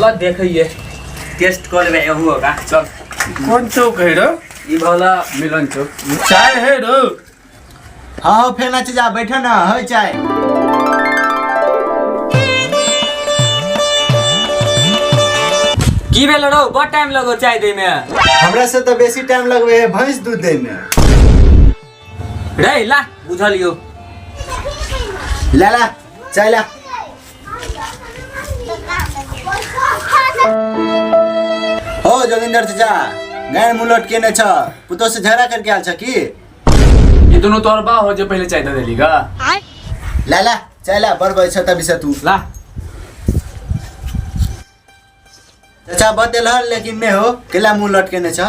चल देखिए टेस्ट कर लेबै अहू का। चल। कोन चौक है रो? ई भला मिलन चौक। चाय है रो? हाँ हो फेना चीजा बैठो ना हो चाय। की भेल रौ, बड़ टाइम लगो चाय दै में? हमरा से तो बेसी टाइम लगबे है भैंस दूध दै में। रे ला बुझलियो। ला ला चाय ला। हो जोगिंदर चाचा गाय मुलट केने छ, पुतो से झगड़ा करके आयल छ की? ये दोनों तोर बा हो जे पहले चाय दे देली गा। ला ला चाय ला, बड़ बड़ छ तभी से तू। ला। चाचा बतेल हल लेकिन नहीं हो केला मुंह लटकेने छ।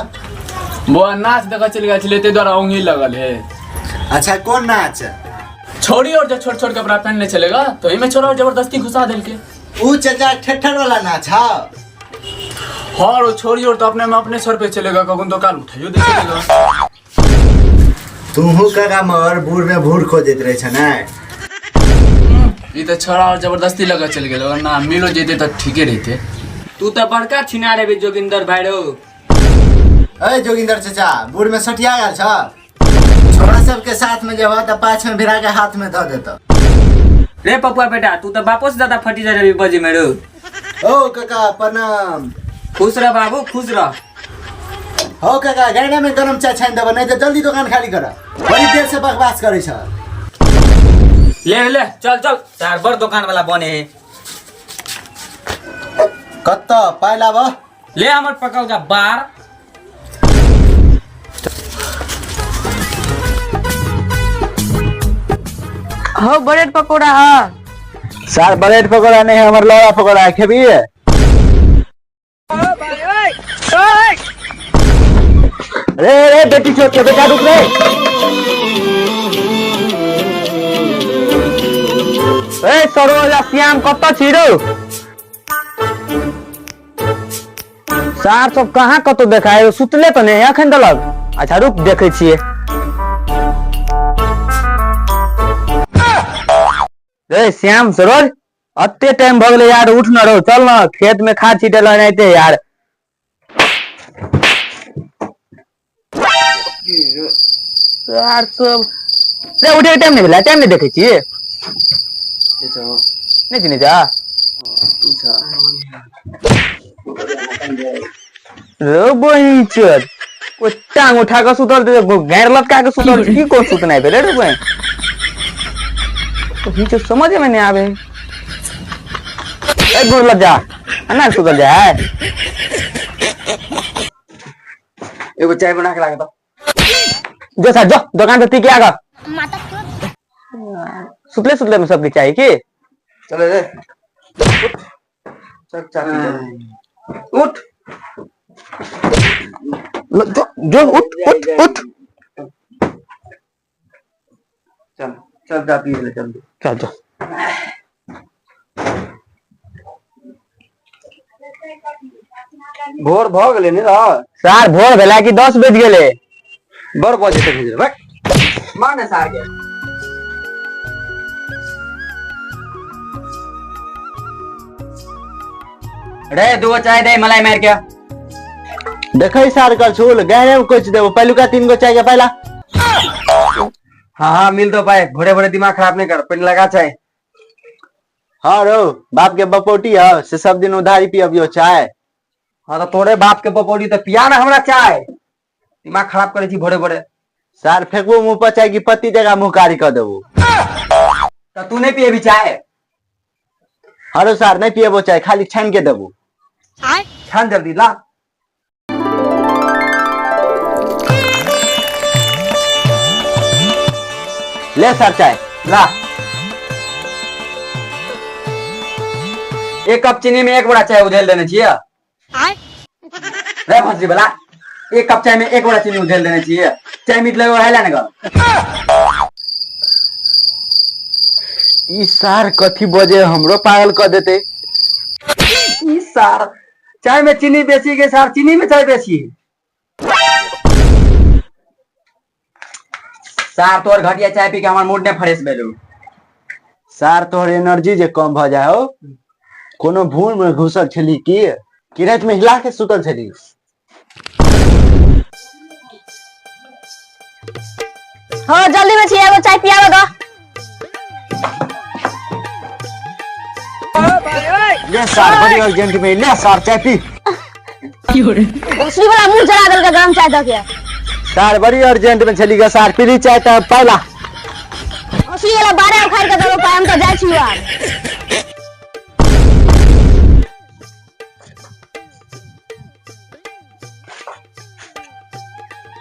बुआ नाच देखा चल गया छले ते द्वारा औंगी लगल है। अच्छा कौन नाच? छोड़ी और जो छोट छोट कपड़ा पहनले चलेगा तो एमे छोरा और जबरदस्ती घुसा देल के। ऊ चाचा ठेठर वाला नाच। हाँ हाँ, और छोड़ी और तो अपने में अपने सर पे चलेगा, कखन तो काल उठाइयो दे चलेगा। तुहू काका मगर बूढ़ में भूर खो देत रहे छ ना। ई तो छोरा और जबरदस्ती लगा चल गेल, और ना मिलो जेते तो ठीके रहते। तू तो बड़का छिना रे जोगिंदर भाई रो। ए जोगिंदर चाचा बूढ़ में सटिया गेल छ, छोरा सबके साथ में जब त पाछ में भिरा के हाथ में ध देत। रे पपुआ बेटा तू तो बापो से ज्यादा फटी जा रही बजे में रो। ओ काका प्रणाम। खुश रह बाबू खुश रह। हो काका गाइना में गरम चाय छानि देब, नहीं तो जल्दी दुकान खाली कर, बड़ी देर से बकवास करे छ। ले ले चल चल तार बड़ दुकान वाला बने है। कत्त पाइ लाब। ले हमर पकल का बार। हो ब्रेड पकौड़ा। हाँ सर ब्रेड पकौड़ा नहीं है, हमर लौड़ा पकौड़ा है, खेबी? रे रे बेटी छोड़ के बेटा रुक रे। ए सरोज आ श्याम कत छी रो? सार सब कहाँ कतौ देखाय, सुतले तो नहीं अखन तलक। अच्छा रुक देखे छिए। रे श्याम सरोज अते टाइम भ गेलै यार, उठ न रहो चल न खेत में खाद छीटे ल एनाहिते यार। यार सब रे उठे के टाइम नहीं भेलै, टाइम नहीं देखै छियै? नहीं चिन्है छह? रे बहिनचोद कोई टांग उठा के सुतल दे, गैर लटका के सुतल, की को सुतनाइ भेलै रे बहिन? तो समझ में नहीं आवे। ए गुड़ लग जा ना सुतल जाए। एगो चाय बना के लागे तो। जो सर जो दुकान से पी के आगा। सुतले सुतले में सबके चाहिए की? चले रे चल चाय पी ले। उठ जो जो उठ उठ उठ चल चल चाय पी ले चल। चल जो भोर भ गेलै ने रह। सार भोर भेला कि 10 बज गेलै? बड़ बजे तक भेजल बक माने सार के। रे दूगो चाय दे मलाई मार के। देखै सार कर छूल गहरे में कुछ देबो, पहिलुका 3 गो चाय के पहला। हाँ हाँ मिल तो पाए, भोरे भोरे दिमाग खराब नहीं कर, पहले लगा चाय। हाँ रो बाप के बपौटी है से सब दिन उधारी पियबियो चाय। हाँ तो तोरे बाप के बपौटी तो पिया ना हमरा चाय, दिमाग खराब करे छी भोरे भोरे। सार फेंकबो मुंह पर चाय की पत्ती जगह मुंह कारी कर देबो। तो तू नहीं पिएबी चाय? हाँ रो सार नहीं पिएबो चाय, खाली छान के देबो। छान जल्दी ला। ले सर चाय ला। 1 कप चीनी में 1 बड़ा चाय उधेल देने छियै। रे भसरी वाला 1 कप चाय में 1 बड़ा चीनी उधेल देने छियै, चाय मीठ लगो है ने ग। ई सार कथी बजे हमरो पागल कर देते। ई सार चाय में चीनी बेसी के सार चीनी में चाय बेसी। सार तोर घटिया चाय पी के हमर मूड ने फ्रेश भेलू। सार तोहर एनर्जी जे कम भ जाय हो। कोनो भूल में घुसल छली की कि राति में हिला के सुतल छली? हाँ जल्दी में छी, एगो चाय पियाबे दो। ले सार, बड़ी अर्जेंट में, ले सार चाय पी। भोसड़ी वाला मुंह जरा देलकै गरम चाय दऽ के। सार बड़ी अर्जेंट में छली गे सार, पीली चाय तऽ पहला। भोसड़ी वाला बारे उखाड़ के देबो पाय, हम तऽ जाइ छी आब।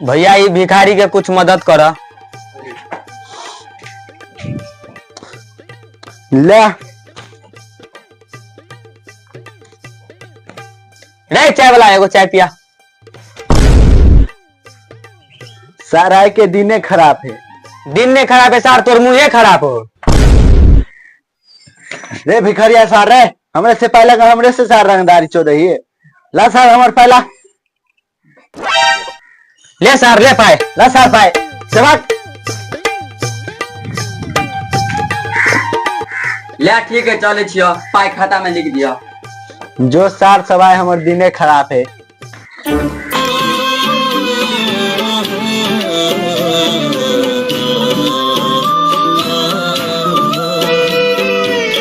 भैया ई भिखारी के कुछ मदद कर। ले रे चाय वाला, एगो चाय पिया। सार आय के दिने खराब है। दिन ने खराब है सार, तोर मुँहे खराब हो। रे भिखरिया सार रे, हमरे से पहला का हमरे से सार रंगदारी चोदही है। ला सार हमर पहला। ले सार, ले पाए। ला सार पाए सेवक। ले ठीक है, चले छियो, पाई खाता में लिख दियो। जो सार सवाय हमर दिने खराब है।